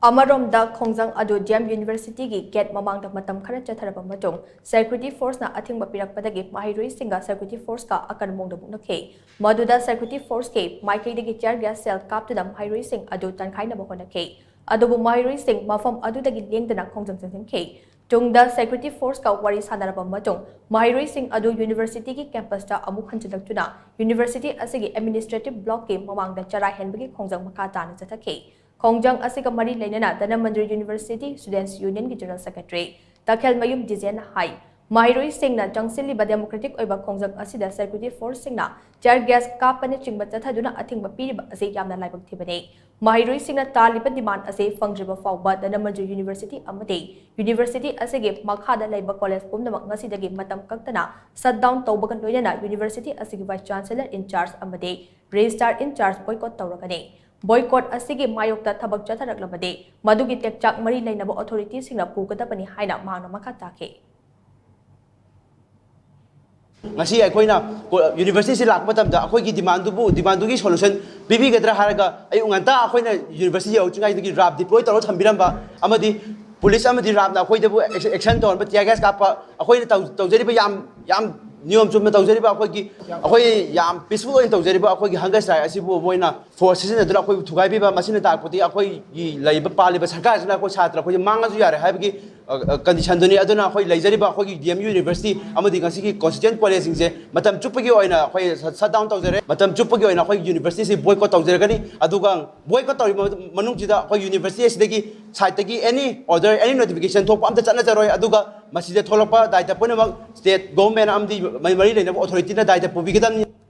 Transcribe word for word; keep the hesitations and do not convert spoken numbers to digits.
ꯑꯃꯔꯣꯝꯗ, ꯈꯣꯡꯖꯪ ꯑꯗꯨ ꯗꯤ ꯑꯦꯝ ꯌꯨꯅꯤꯚꯔꯁꯤꯇꯤꯒꯤ ꯒꯦꯠ ꯃꯃꯥꯡꯗ ꯃꯇꯝ ꯈꯔ ꯆꯠꯊꯔꯕ ꯃꯇꯨꯡ, ꯁꯦꯀ꯭ꯌꯨꯔꯤꯇꯤ ꯐꯣꯔꯁꯅ ꯑꯊꯤꯡꯕ ꯄꯤꯔꯛꯄꯗꯒꯤ ꯃꯍꯩꯔꯣꯏꯁꯤꯡꯒ ꯁꯦꯀ꯭ꯌꯨꯔꯤꯇꯤ ꯐꯣꯔꯁꯀ ꯑꯀꯟꯕ ꯃꯑꯣꯡꯗ ꯃꯨꯛꯅꯈꯤ꯫ ꯃꯗꯨꯗ ꯁꯦꯀ꯭ꯌꯨꯔꯤꯇꯤ ꯐꯣꯔꯁꯀꯤ ꯃꯥꯏꯀꯩꯗꯒꯤ ꯇꯤꯌꯔ ꯒ꯭ꯌꯥꯁ ꯁꯦꯜ ꯀꯥꯞꯇꯨꯅ ꯃꯍꯩꯔꯣꯏꯁꯤꯡ ꯑꯗꯨ ꯇꯟꯈꯥꯏꯅꯕ ꯍꯣꯠꯅꯈꯤ꯫ ꯑꯗꯨꯕꯨ ꯃꯍꯩꯔꯣꯏꯁꯤꯡ ꯃꯐꯝ ꯑꯗꯨꯗꯒꯤ ꯂꯦꯡꯗꯅ ꯈꯣꯡꯖꯪ ꯆꯪꯁꯤꯟꯈꯤ꯫ ꯇꯨꯡꯗ ꯁꯦꯀ꯭ꯌꯨꯔꯤꯇꯤ ꯐꯣꯔꯁꯀ ꯋꯥꯔꯤ ꯁꯥꯟꯅꯔꯕ ꯃꯇꯨꯡ, ꯃꯍꯩꯔꯣꯏꯁꯤꯡ ꯑꯗꯨ ꯌꯨꯅꯤꯚꯔꯁꯤꯇꯤꯒꯤ ꯀꯦꯝꯄꯁꯇ ꯑꯃꯨꯛ ꯍꯟꯖꯤꯜꯂꯛꯇꯨꯅ ꯌꯨꯅꯤꯚꯔꯁꯤꯇꯤ ꯑꯁꯤꯒꯤ ꯑꯦꯗꯃꯤꯅꯤꯁꯇ꯭ꯔꯦꯇꯤꯚ ꯕ꯭ꯂꯣꯛꯀꯤ ꯃꯃꯥꯡꯗ ꯆꯔꯥ ꯍꯦꯟꯕꯒꯤ ꯈꯣꯡꯖꯪ ꯃꯈꯥ ꯇꯥꯅ ꯆꯠꯊꯈꯤ꯫ ꯈꯣꯡꯖꯪ ꯑꯁꯤꯒ ꯃꯔꯤ ꯂꯩꯅꯅ ꯙꯅꯃꯟꯖꯨꯔꯤ ꯌꯨꯅꯤꯚꯔꯁꯤꯇꯤ ꯁ꯭ꯇꯨꯗꯦꯟꯠꯁ ꯌꯨꯅꯤꯌꯟꯒꯤ ꯖꯦꯅꯔꯦꯜ ꯁꯦꯀ꯭ꯔꯦꯇꯔꯤ ꯇꯈꯦꯜꯃꯌꯨꯝ ꯗꯤꯖꯦꯟꯅ ꯍꯥꯏ, ꯃꯍꯩꯔꯣꯏꯁꯤꯡꯅ ꯆꯪꯁꯤꯜꯂꯤꯕ ꯗꯦꯃꯣꯀ꯭ꯔꯦꯇꯤꯛ ꯑꯣꯏꯕ ꯈꯣꯡꯖꯪ ꯑꯁꯤꯗ ꯁꯦꯀ꯭ꯌꯨꯔꯤꯇꯤ ꯐꯣꯔꯁꯁꯤꯡꯅ ꯇꯤꯌꯔ ꯒ꯭ꯌꯥꯁ ꯀꯥꯞꯄꯅꯆꯤꯡꯕ ꯆꯠꯊꯗꯨꯅ ꯑꯊꯤꯡꯕ ꯄꯤꯔꯤꯕ ꯑꯁꯤ ꯌꯥꯝꯅ ꯂꯥꯏꯕꯛ ꯊꯤꯕꯅꯤ꯫ ꯃꯍꯩꯔꯣꯏꯁꯤꯡꯅ ꯇꯥꯜꯂꯤꯕ ꯗꯤꯃꯥꯟ ꯑꯁꯤ ꯐꯪꯗ꯭ꯔꯤꯕ ꯐꯥꯎꯕ ꯙꯅꯃꯟꯖꯨꯔꯤ ꯌꯨꯅꯤꯚꯔꯁꯤꯇꯤ ꯑꯃꯗꯤ ꯌꯨꯅꯤꯚꯔꯁꯤꯇꯤ ꯑꯁꯤꯒꯤ ꯃꯈꯥꯗ ꯂꯩꯕ ꯀꯣꯂꯦꯖ ꯄꯨꯝꯅꯃꯛ ꯉꯁꯤꯗꯒꯤ ꯃꯇꯝ ꯀꯛꯇꯅ ꯁꯠ ꯗꯥꯎꯟ ꯇꯧꯕꯒ ꯂꯣꯏꯅꯅ ꯌꯨꯅꯤꯚꯔꯁꯤꯇꯤ ꯑꯁꯤꯒꯤ ꯚꯥꯏꯁ ꯆꯥꯟꯁꯦꯂꯔ ꯏꯟ ꯆꯥꯔꯖ ꯑꯃꯗꯤ ꯔꯦꯖꯤꯁꯇ꯭ꯔꯥꯔ ꯏꯟ ꯆꯥꯔꯖ ꯕꯣꯏꯀꯣꯠ ꯇꯧꯔꯒꯅꯤ꯫ ꯕꯣꯏꯀꯣꯠ ꯑꯁꯤꯒꯤ ꯃꯥꯌꯣꯛꯇ ꯊꯕꯛ ꯆꯠꯊꯔꯛꯂꯕꯗꯤ ꯃꯗꯨꯒꯤ ꯇꯦꯛꯆꯥꯛ ꯃꯔꯤ ꯂꯩꯅꯕ ꯑꯣꯊꯣꯔꯤꯇꯤꯁꯤꯡꯅ ꯄꯨꯒꯗꯕꯅꯤ ꯍꯥꯏꯅ ꯃꯍꯥꯛꯅ ꯃꯈꯥ ꯇꯥꯈꯤ꯫ ꯉꯁꯤ ꯑꯩꯈꯣꯏꯅ ꯀꯣ-, ꯌꯨꯅꯤꯚꯔꯁꯤꯇꯤꯁꯤ ꯂꯥꯛꯄ ꯃꯇꯝꯗ ꯑꯩꯈꯣꯏꯒꯤ ꯗꯤꯃꯥꯟꯗꯨꯕꯨ, ꯗꯤꯃꯥꯟꯗꯨꯒꯤ ꯁꯣꯂꯨꯁꯟ ꯄꯤꯕꯤꯒꯗ꯭ꯔꯥ ꯍꯥꯏꯔꯒ ꯑꯌꯨꯛ ꯉꯟꯇꯥ ꯑꯩꯈꯣꯏꯅ ꯌꯨꯅꯤꯚꯔꯁꯤꯇꯤ ꯌꯧꯗ꯭ꯔꯤꯉꯩꯗꯒꯤ ꯔꯥꯞ ꯗꯤꯄ꯭ꯂꯣꯏ ꯇꯧꯔꯒ ꯊꯝꯕꯤꯔꯝꯕ ꯑꯃꯗꯤ ꯄꯨꯂꯤꯁ ꯑꯃꯗꯤ ꯔꯥꯞꯅ ꯑꯩꯈꯣꯏꯗꯕꯨ ꯑꯦꯛꯁ-, ꯑꯦꯛꯁꯟ ꯇꯧꯔꯝꯕ, ꯇꯤꯌꯥꯔ ꯒ꯭ꯌꯥꯁ ꯀꯥꯞꯄ, ꯑꯩꯈꯣꯏꯅ ꯇꯧ-, ꯇꯧꯖꯔꯤꯕ ꯌꯥꯝ, ꯌꯥꯝ ꯅꯤꯌꯣꯝ ꯆꯨꯝꯅ ꯇꯧꯖꯔꯤꯕ ꯑꯩꯈꯣꯏꯒꯤ, ꯑꯩꯈꯣꯏ ꯌꯥꯝ ꯄꯤꯁꯐꯨꯜ ꯑꯣꯏꯅ ꯇꯧꯖꯔꯤꯕ ꯑꯩꯈꯣꯏꯒꯤ ꯍꯪꯒꯔ ꯁ꯭ꯇ꯭ꯔꯥꯏꯛ ꯑꯁꯤꯕꯨ ꯃꯣꯏꯅ ꯐꯣꯔꯁ ꯁꯤꯖꯤꯟꯅꯗꯨꯅ ꯑꯩꯈꯣꯏꯕꯨ ꯊꯨꯒꯥꯏꯕꯤꯕ, ꯃꯁꯤꯅ ꯇꯥꯛꯄꯗꯤ ꯑꯩꯈꯣꯏꯒꯤ ꯂꯩꯕ, ꯄꯥꯜꯂꯤꯕ ꯁꯔꯀꯥꯔꯁꯤꯅ ꯑꯩꯈꯣꯏ ꯁꯥꯇ꯭ꯔ ꯑꯩꯈꯣꯏꯁꯦ ꯃꯥꯡꯉꯁꯨ ꯌꯥꯔꯦ ꯍꯥꯏꯕꯒꯤ, ꯑ, ꯑ, ꯀꯟꯗꯤꯁꯟꯗꯨꯅꯤ꯫ ꯑꯗꯨꯅ ꯑꯩꯈꯣꯏ ꯂꯩꯖꯔꯤꯕ ꯑꯩꯈꯣꯏꯒꯤ ꯗꯤ ꯑꯦꯝ ꯌꯨ ꯌꯨꯅꯤꯚꯔꯁꯤꯇꯤ ꯑꯃꯗꯤ ꯉꯁꯤꯒꯤ ꯀꯣꯟꯁꯇꯤꯇ꯭ꯌꯨꯌꯦꯟꯠ ꯀꯣꯂꯦꯖꯁꯤꯡꯁꯦ ꯃꯇꯝ ꯆꯨꯞꯄꯒꯤ ꯑꯣꯏꯅ ꯑꯩꯈꯣꯏ ꯁꯠ-, ꯁꯠ ꯗꯥꯎꯟ ꯇꯧꯖꯔꯦ꯫ ꯃꯇꯝ ꯆꯨꯞꯄꯒꯤ ꯑꯣꯏꯅ ꯑꯩꯈꯣꯏ ꯌꯨꯅꯤꯚꯔꯁꯤꯇꯤꯁꯤ ꯕꯣꯏꯀꯣꯠ ꯇꯧꯖꯔꯒꯅꯤ꯫ ꯑꯗꯨꯒ ꯕꯣꯏꯀꯣꯠ ꯇꯧꯔꯤꯕ ꯃꯅꯨꯡꯁꯤꯗ ꯑꯩꯈꯣꯏ ꯌꯨꯅꯤꯚꯔꯁꯤꯇꯤ ꯑꯁꯤꯗꯒꯤ ꯁꯥꯏꯠꯇꯒꯤ ꯑꯦꯅꯤ ꯑꯣꯔꯗꯔ, ꯑꯦꯅꯤ ꯅꯣꯇꯤꯐꯤꯀꯦꯁꯟ ꯊꯣꯛꯄ ꯑꯝꯇ ꯆꯠꯅꯖꯔꯣꯏ꯫ ꯑꯗꯨꯒ ꯃꯁꯤꯗ ꯊꯣꯛꯂꯛꯄ ꯗꯥꯏꯇ ꯄꯨꯝꯅꯃꯛ ꯁ꯭ꯇꯦꯠ ꯒꯣꯚꯔꯟꯃꯦꯟꯠ ꯑꯃꯗꯤ ꯃꯔꯤ ꯂꯩꯅꯕ ꯑꯣꯊꯣꯔꯤꯇꯤꯅ ꯗꯥꯏꯇ ꯄꯨꯕꯤꯒꯗꯕꯅꯤ꯫